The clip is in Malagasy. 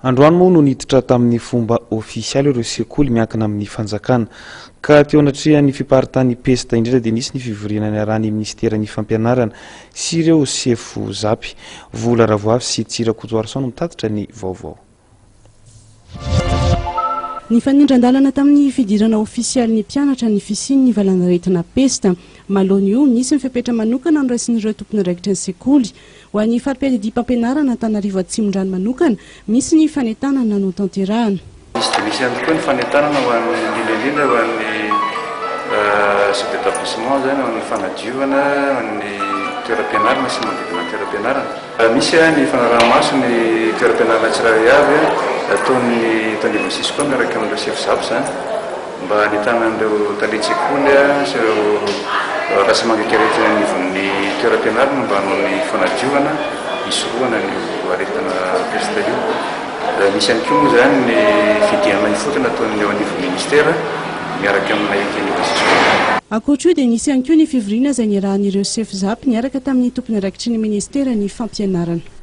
Androany moa no niditra tamin'ny fomba ofisialy ireo sekoly miankina amin'ny fanjakana. Ka teo anatrehan'ny fiparitahan'ny pesta indrindra dia nisy ny fivoriana niarahan'ny minisiteran'ny fampianarana sy ireo sefo Zap. Vola Ravoavy sy Tsira Kotoarison no mitatitra ny vaovao. Nifanindran-dalana tamin'ny fidirana ofisialin'ny mpianatra ny fisian'ny valanaretina pesta. Manoloana io, nisy ny fepetra manokana noraisin'ireo tompon'andraikitry ny sekoly. Ho an'ny fari-piadidiam-pampianarana Antananarivo Atsimondrano manokana, misy ny fanentanana notanterahana. Misy dia misy ihany koa ny fanentanana ho an'ny, indrindra indrindra ho an'ny chef d'établissement izany, ho an'ny fanadiovana ny toeram-pianarana sy ny manodidina ny toeram-pianarana. Misy ny fanaraha-maso ny toeram-pianarana tsirairay avy ataon'ny eto anivon'ny Cisco miaraka amin'ireo sefo zap izany mba hanentanana an'ireo talen-tsekoly sy ireo rasa-mangaika rehetra eny anivon'ny toeram-pianarana mba hanao ny fanadiovana hisorohana an'io aretina pesta io. Misy ihany koa moa izany ny fidinana ifotony ataon'ny eo anivon'ny ministera miaraka amin'ilay ety anivon'ny Cisco. Ankoatra io dia nisy ihany koa ny fivoriana izay niarahan'ireo sefo zap niaraka tamin'ny tompon'andraikitry ny ministeran'ny fampianarana.